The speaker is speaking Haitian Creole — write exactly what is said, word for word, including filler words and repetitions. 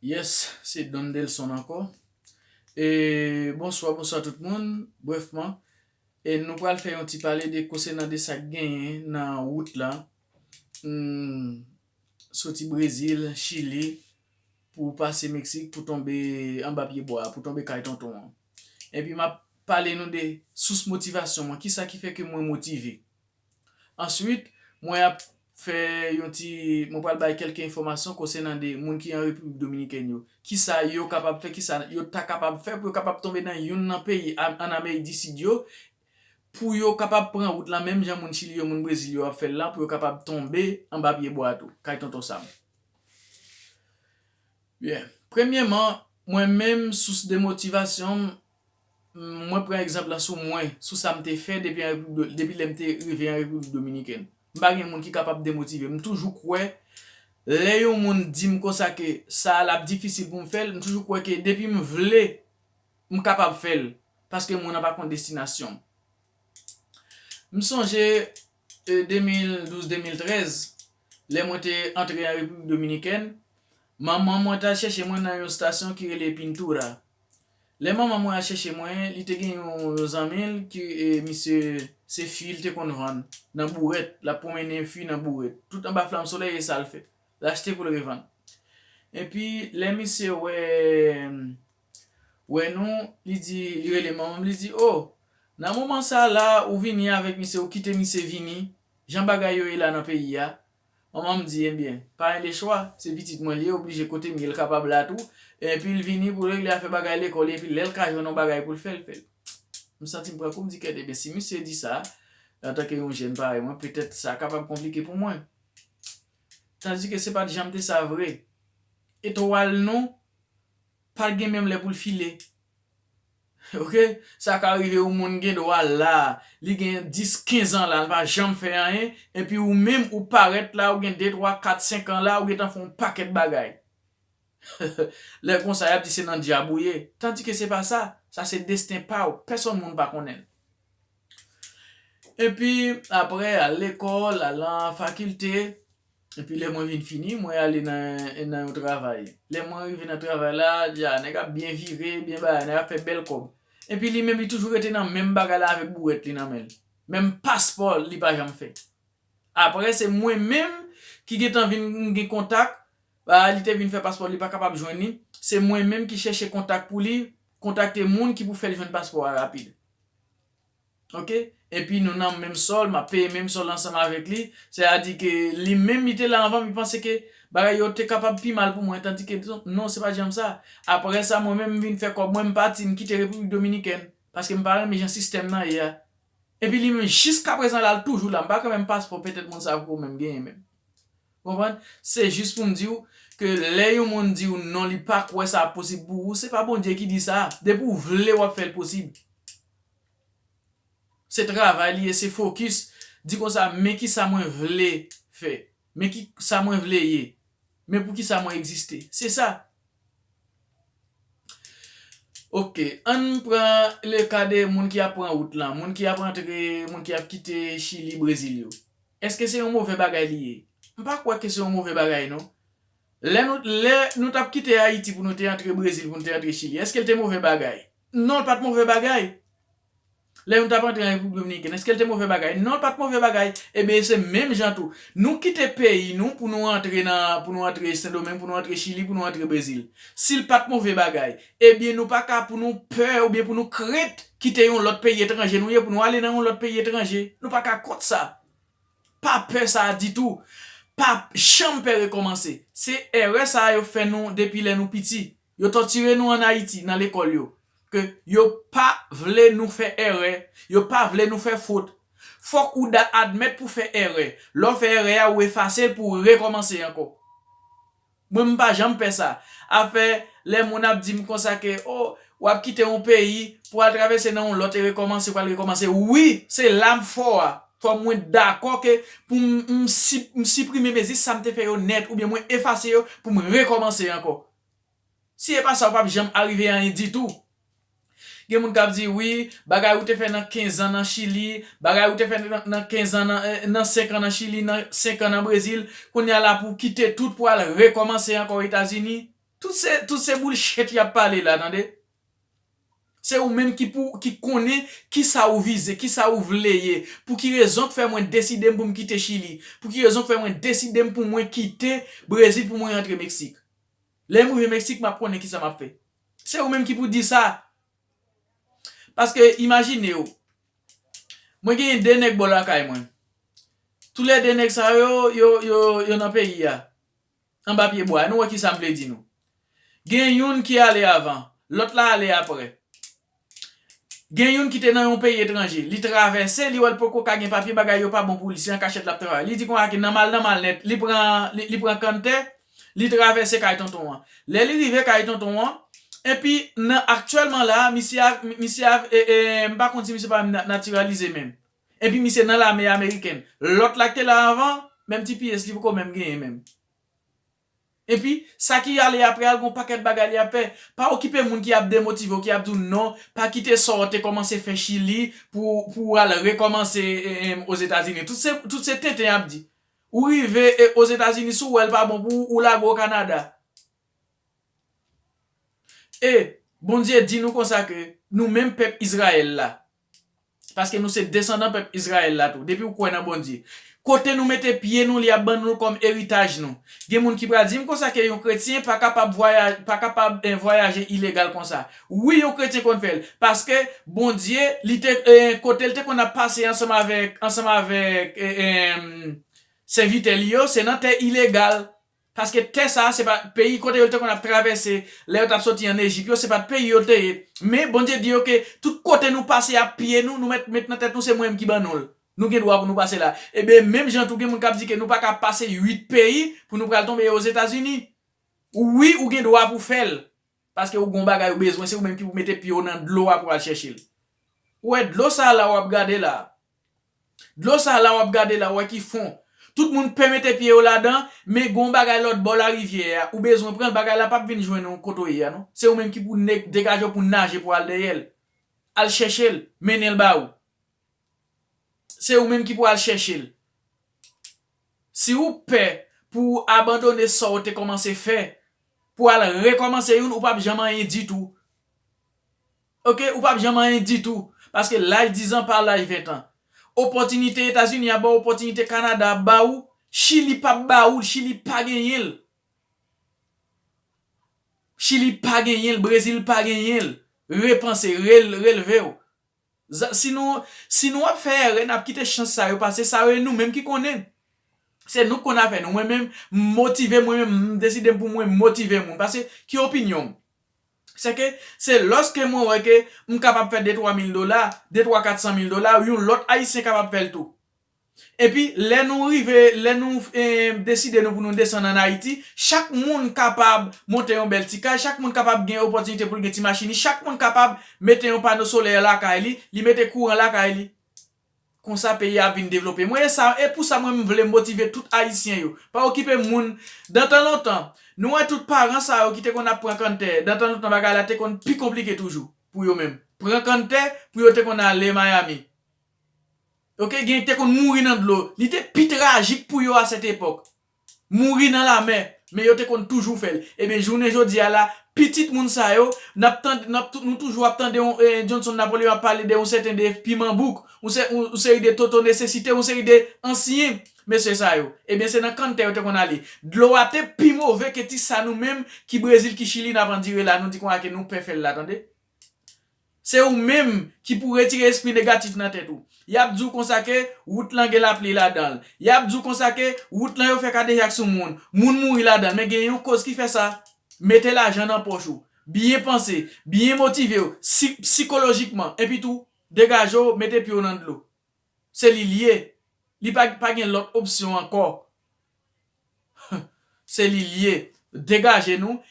Yes, se Don Delson ankò. E bonswa, bonswa tout moun. Brèfman, e nou pral fè yon ti pale de konsènan de sa k genyen nan wout la. Hmm, soti Brezil, Chili, pou pase Meksik, pou tonbe anba pye bwa, pou tonbe kay tonton an. Epi m ap pale nou de sous motivasyon mwen, kisa ki fè ke mwen motive. Answit, mwen ap fè yon ti, mwen pral bay kèlke enfòmasyon konsènan de moun ki an Repiblik Dominikèn yo. Kisa yo kapab fè, kisa yo ta kapab fè pou yo kapab tonbe nan youn nan peyi a- an Amerik di Sid yo, pou yo kapab pran wout la, menm jan moun Chili yo, moun Brezil yo ap fè l la, pou yo kapab tonbe anba pye bwa tou, kay tonton Sam. Byen. Premyèman, mwen menm, sous de motivasyon m, mwen pran egzanp la sou mwen, sou sa m te fè depi an Repiblik Do- depi lè m te rive an Repiblik Dominikèn. M pa gen moun ki kapab demotive m. M toujou kwè, lè yon moun di m konsa ke sa a l ap difisil pou m fè l, m toujou kwè ke depi m vle, m kapab fè l, paske moun nan pa konn destinasyon m. M sonje, e, de mil douz, de mil trèz, lè mwen te antre an Repiblik Dominikèn, manman mwen t al chèche mwen nan yon estasyon ki rele Pintura. Lè manman mwen al chèche mwen, li te gen yon, yon zanmi l ki, e, misye, se fwi l te konn vann nan bourèt, l ap pwomennen fwi nan bourèt. Tout anba flanm solèy, e sa l fè. L achte pou l revann. Epi, lè misye wè, wè nou, li di, li rele manman m, li di, "O, nan moman sa la, ou vini avèk misye, ou kite misye vini, jan bagay yo ye la nan peyi a." Manman m di, "Ebyen, pa gen lechwa, se pitit mwen li ye, oblije kote m ye, l kapab la tou. Epi l vini pou l regle afè bagay lekòl li, epi lè l ka jwenn yon bagay pou l fè, l fè l." M santi m pran kou, m di, "Kèt, ebyen, si misye di sa, antanke yon jèn parèy mwen, petèt sa kapab konplike pou mwen." Tandike se pa t janm te sa vre. Etwal nou pa t gen menm lè pou l file. Oke? Sa ka rive yon moun gen dwa la, li gen dis, kenz an la, l pa janm fè anyen, epi ou menm ou parèt la, ou gen de, twa, kat, senk an la, ou gentan fè yon pakèt bagay. Lè konsa, y ap di se nan dyab ou ye. Tandike se pa sa. Sa se desten pa w. Pèsonn moun pa konnen l. Epi, apre, al lekòl, al nan fakilte. Epi, lè mwen vin fini, mwen ale nan, nan yon travay. Lè mwen rive nan travay la, dja, nèg ap byen vire, byen bagay, nèg ap fè bèl kòb. Epi, li menm, li toujou rete nan menm bagay la avèk bourèt li nan men l. Menm paspò, li pa janm fè. Apre, se mwen menm ki gentan vin gen kontak. Ba, li te vin fè paspò, li pa kapab jwenn li. Se mwen menm ki chèche kontak pou li, kontakte moun ki pou fè l jwenn paspò a rapid. Oke? Epi nou nan menm sòl, m ap peye menm sòl ansanm avèk li. Sètadi ke li menm, li te la anvan, li panse ke bagay yo te kapab pi mal pou mwen. Tandike, non, se pa janm sa. Apre sa, mwen menm, m vin fè kòb mwen, m pati, m kite Repiblik Dominikèn. Paske m pa renmen jan sistèm nan ye a. Epi li menm, jiskaprezan la, l toujou la. M pa kwè menm paspò, petèt moun sa poko menm genyen menm. Konprann? Se jis pou m di w ke lè yon moun di w non, li pa kwè sa ap posib pou ou, se pa Bondye ki di sa. Depi w vle, w ap fè l posib. Se travay li ye, se fokis. Di konsa, men ki sa mwen vle fè. Men ki sa mwen vle ye. Men pou ki sa mwen egziste. Se sa. Oke, ann pran le ka de moun ki ap pran wout lan, moun ki ap antre, moun ki ap kite Chili, Brezil yo. Èske se yon move bagay li ye? M pa kwè ke se yon move bagay, non. Lè nou, lè nou t ap kite Ayiti pou nou te antre Brezil, pou nou te antre Chili, èske l te move bagay? Non, l pa t move bagay. Lè nou t ap antre an Repiblik Dominikèn, èske l te move bagay? Non, l pa t move bagay. Ebyen, se menm jan tou. Nou kite peyi nou pou nou antre nan, pou nou antre Sendomeng, pou nou antre Chili, pou nou antre Brezil. Si l pa t move bagay, ebyen, nou pa ka pou nou pè oubyen pou nou krent kite yon lòt peyi etranje nou ye, pou nou ale nan yon lòt peyi etranje. Nou pa ka kont sa. Pa pè sa a ditou. Pa janm pè rekòmanse. Se erè sa a yo fè nou depi lè nou piti. Yo tòtire nou ann Ayiti, nan lekòl yo. Ke yo pa vle nou fè erè. Yo pa vle nou fè fot. Fòk ou da admèt pou fè erè. Lè w fè erè a, ou efase l pou w rekòmanse ankò. Mwen, m pa janm pè sa. Afè, lè moun ap di m konsa ke, o, w ap kite yon peyi pou al travèse nan yon lòt e rekòmanse, pou al rekòmanse. Wi, se la m fò a. Fò mwen dakò ke pou m, m si-, m siprime mezi sa m te fè yo nèt, oubyen mwen efase yo pou m rekòmanse ankò. Si e pa sa, w p ap janm arive anyen ditou. Gen moun k ap di, wi, bagay ou te fè nan kenz an nan Chili, bagay ou te fè nan, nan kenz an nan, eh, nan senk an nan Chili, nan senk an nan Brezil, kounye a la pou w kite tout pou w al rekòmanse ankò Etazini. Tout se, tout se bullshit y ap pale la, tande. Se ou menm ki pou, ki konnen kisa ou vize, kisa ou vle ye. Pou ki rezon k fè mwen deside m pou m kite Chili? Pou ki rezon k fè mwen deside m pou mwen kite Brezil pou mwen rantre Meksik? Lè m rive Meksik, m ap konnen kisa m ap fè. Se ou menm ki pou di sa. Paske imajine w, mwen genyen de nèg bò lakay mwen. Toulède nèg sa yo, yo, yo, yo nan peyi a. Anba pye bwa. Nou wè kisa m vle di nou. Gen youn ki ale avan, lòt la ale apre. Gen youn ki te nan yon peyi etranje. Li travèse, li wè l poko ka gen papye, bagay yo pa bon pou li, se an kachèt l ap travay. Li di konsa ke nan mal nan mal nèt, li pran, li, li pran kanntè, li travèse kay tonton an. Lè li rive kay tonton an, epi nan aktyèlman la, misye a, misye a, e, e, m pa konn si misye pa menm na-, natiralize menm. Epi misye nan lame amerikèn. Lòt la ki te la avan, menm T P S li poko menm genyen menm. Epi, sa ki ale apre a, l gon pakèt bagay li ap fè. Pa okipe moun ki ap demotive w, ki ap di w non, pa kite sa w te kòmanse fè Chili pou, pou w al rekòmanse, e, e, Ozetazini. Tout se, tout se tenten y ap di. Ou rive, e, Ozetazini, si w wè l pa bon pou ou, ou lage w Kanada. E Bondye di nou konsa ke nou menm pèp Izrayèl la, paske nou se desandan pèp Izrayèl la tou, depi w kwè nan Bondye, kote nou mete pye nou, li ap ban nou l kòm eritaj nou. Gen moun ki pral di m konsa ke yon kretyen pa kapab vwaya-, pa kapab, eh, vwayaje ilegal konsa. Wi, yon kretyen konn fè l, paske Bondye, li te, eh, kote l te konn ap pase ansanm avèk, ansanm avèk, eh, eh, sèvitè li yo, se nan tè ilegal. Paske tè sa a, se pa peyi kote yo te konn ap travèse, lè yo t ap soti ann Ejip yo, se pa t peyi yo te ye. Men Bondye di yo ke tout kote nou pase ak pye nou, nou met, met nan tèt nou se mwen menm ki ban nou l. Nou gen dwa pou nou pase la. Ebyen, menm jan tou gen moun k ap di ke nou pa ka pase uit peyi pou nou pral tonbe Ozetazini. Wi, ou gen dwa pou fè l. Paske ou gon bagay ou bezwen, se ou menm ki pou mete pye w nan dlo a pou al chèche l. Ou wè dlo sa a la w ap gade la. Dlo sa a la w ap gade la, ou wè ki fon. Tout moun pè mete pye yo ladan, men gon bagay lòt bò larivyè a. Ou bezwen pran l, bagay la p ap vin jwenn ou kote w ye a, non. Se ou menm ki pou ne-, degaje w pou naje pou al dèyè l. Al chèche l, mennen l ba ou. Se ou menm ki pou al chèche l. Si ou pè pou w abandone sa w te kòmanse fè, pou w al rekòmanse youn, ou p ap janm anyen ditou. Oke, ou p ap janm anyen ditou. Paske laj dizan pa laj ventan. Opòtinite Etazini ap ba w, opòtinite Kanada ap ba w, Chili p ap ba ou l, Chili pa genyen l. Chili pa genyen l, Brezil pa genyen l. Repanse, rel-, relve w. Za-, si nou, si nou ap fè erè, n ap kite chans sa yo pase, sa yo e nou menm ki konnen. Se nou k konn afè nou. Mwen menm, m motive, mwen menm, m deside m pou mwen motive moun. Paske, ki opinyon m? Se ke, se lòske mwen wè ke m kapab fè de twa mil dola, de twa kat san mil dola, yon lòt Ayisyen kapab fè l tou. Epi, lè nou rive, lè nou, eh, deside nou pou nou desann ann Ayiti, chak moun kapab monte yon bèl ti kay, chak moun kapab gen opòtinite pou l gen ti machin li, chak moun kapab mete yon pano solè lakay li, li mete kouran lakay li. Konsa peyi a ap vin devlope. Mwen, e sa, e pou sa mwen m vle motive tout Ayisyen yo. Pa okipe moun. Dan tan lontan, nou wè tout paran sa yo ki te konn ap pran kanntè, dan tan lontan bagay la te konn pi konplike toujou pou yo menm. Pran kanntè pou yo te konn ale Miami. Oke, gen te konn mouri nan dlo. Li te pi trajik pou yo a sèt epòk. Mouri nan lamè, men yo te konn toujou fè l. Ebyen, jounen jodi a la, pitit moun sa yo, n ap tande, n ap tou-, nou toujou ap tande yon, eh, Johnson Napoleon ap pale de yon sèten de piman bouk, yon sè-, yon, yon seri de toto nesesite, yon seri de ansyen mesye sa yo. Ebyen, se nan kanntè yo te konn ale. Dlo a te pi move ke ti sa nou menm ki Brezil, ki Chili, n ap andire la, nou di konsa ke nou pè fè l la, tande. Se ou menm ki pou retire espri negatif nan tèt ou. Y ap di w konsa ke wout lan gen lapli ladan l. Y ap di w konsa ke wout lan yo fè kadejak sou moun. Moun mouri ladan l. Men gen yon koz ki fè sa. Mete lajan nan pòch ou. Byen panse. Byen motive w. Si-, sikolojikman. Epi tou, degaje w, mete pye w nan dlo. Se li l ye. Li pa, pa gen lòt opsyon ankò. Se li l ye. Degaje nou,